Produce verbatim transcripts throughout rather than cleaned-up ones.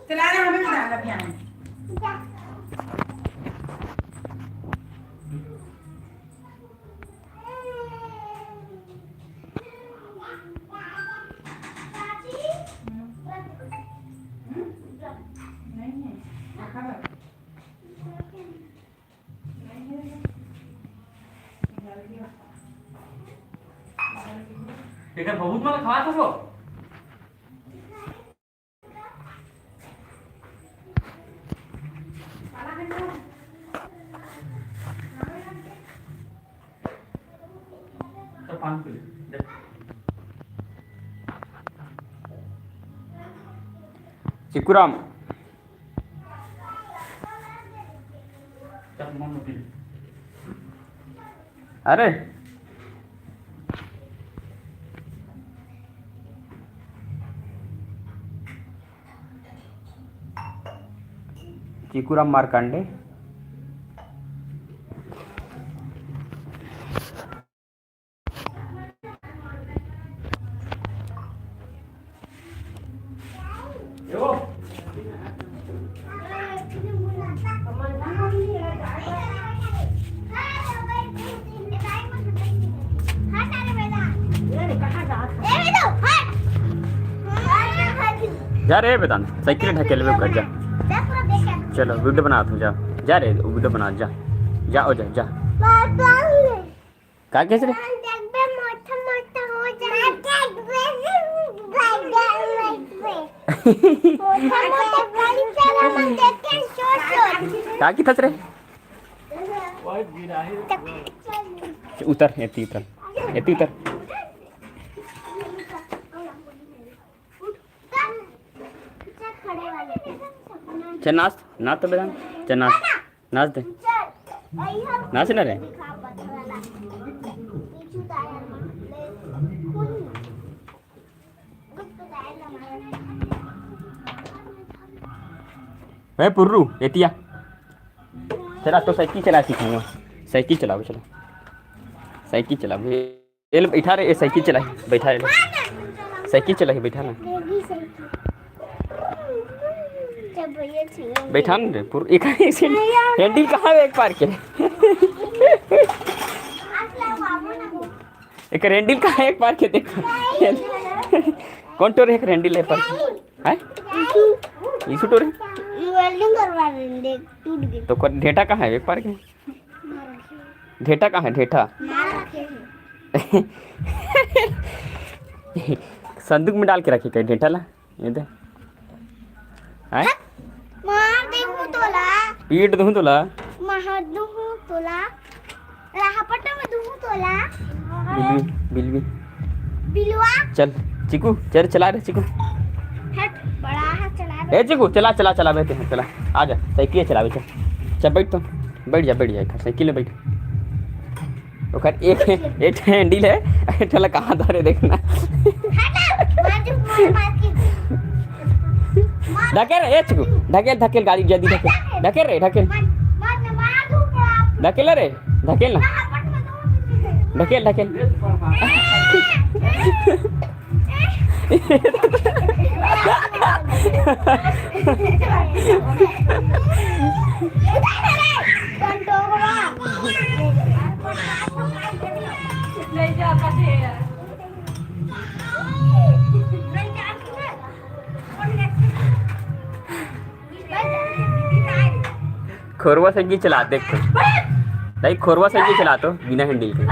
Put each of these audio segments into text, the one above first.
चला रहा हमें भी डाल अभी आने। एकर बहुत मन खात हो। चिकुराम। अरे, चिकुराम मारकांडे। जा रे वेदांत, साइकिल ढकेल में कर जा। चलो, वीडियो बनात हूँ, जा। जा रे, वीडियो बना, जा। जा, ओ जा, जा। का कहे रे? का की थस रे? उतर, एती उतर। एती उतर। चल नाच, नाच तो बेटा, चल नाच, नाच दे, नाच ना रे। ए पुर्रू, एतिया। चला, तो साइकिल चला सिखाऊंगा। साइकिल चलाओ, चलो। साइकिल चलाओ। ए ले, बैठा रे, ए, साइकिल चला, बैठा रे। साइकिल चला, बैठा ना। बैठा ना रे, पुर-, एक, एक सेकंड। हैंडल कहाँ है एक पार के? एक हैंडल कहाँ है एक पार के, देखो। कौन टोर एक हैंडल है पार के? हैं? ईशु टोर है? वेल्डिंग करवा रहे हैं, देख, टूट गई। तो को-, ढेटा कहाँ है एक पार के? ढेटा कहाँ है, ढेटा? मार रखे हैं। संदूक में डाल के रखे कहीं ढेटा ला, ये दे। हैं? मार देहूं तोला। पीट दूं तोला। मार दूं तोला। राहपटा में दूं तोला। बिलवी, बिलवी। बिलवा। चल, चिकू, चल, चला रे, चिकू। हट, बड़ा है, चला रे। ए, चिकू, चला, चला, चला, बैठे हैं, चला। आ जा, साइकिल चलावे, चल। चल, बैठ तो। बैठ जा, बैठ जा, एक साइकिल में बैठ। ओकर एक, एक ठे हैंडल है, एक ठे ला कहाँ धरे देखना। हटा, मार दे, मार, मार के। मार। ढकेल रे, ए, चिकू, ढकेल, ढकेल, गाड़ी जल्दी ढकेल। ढकेल रे, ढकेल। मार, मार, मार दूंगा। ढकेल रे, ढकेल ना। ढकेल, ढकेल। खोरवा साइकिल चला, देख तो। नहीं, खोरवा साइकिल चला तो, बिना हैंडल के।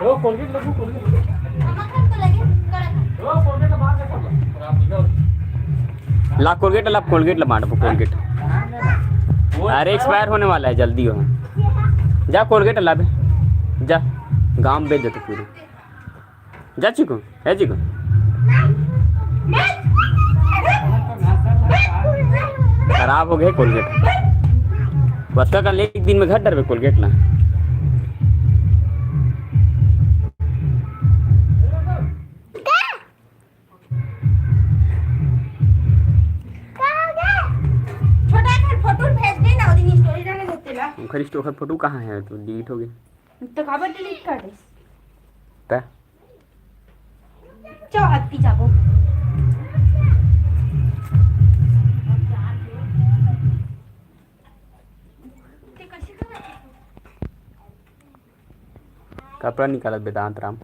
ओ, कोलगेट लगू, कोलगेट। ओ, कोलगेट बाहर से खोल। ला कोलगेट ला, कोलगेट ला बांटबो, कोलगेट। अरे, एक्सपायर होने वाला है, जल्दी हो। जा कोलगेट ला बे, जा, गांव में बेच देते पूरे। जा चिकू, है चिकू। खराब हो गए कोलगेट। बस का कल एक दिन में घर डरबे कोलगेट ला। ओखर स्टोर, ओखर फोटो कहाँ हे? तो डिलीट हो गए। तो काबर डिलीट कर दिस? त चल, अत्ती जाबो। कपड़ा निकालत वेदांत राम।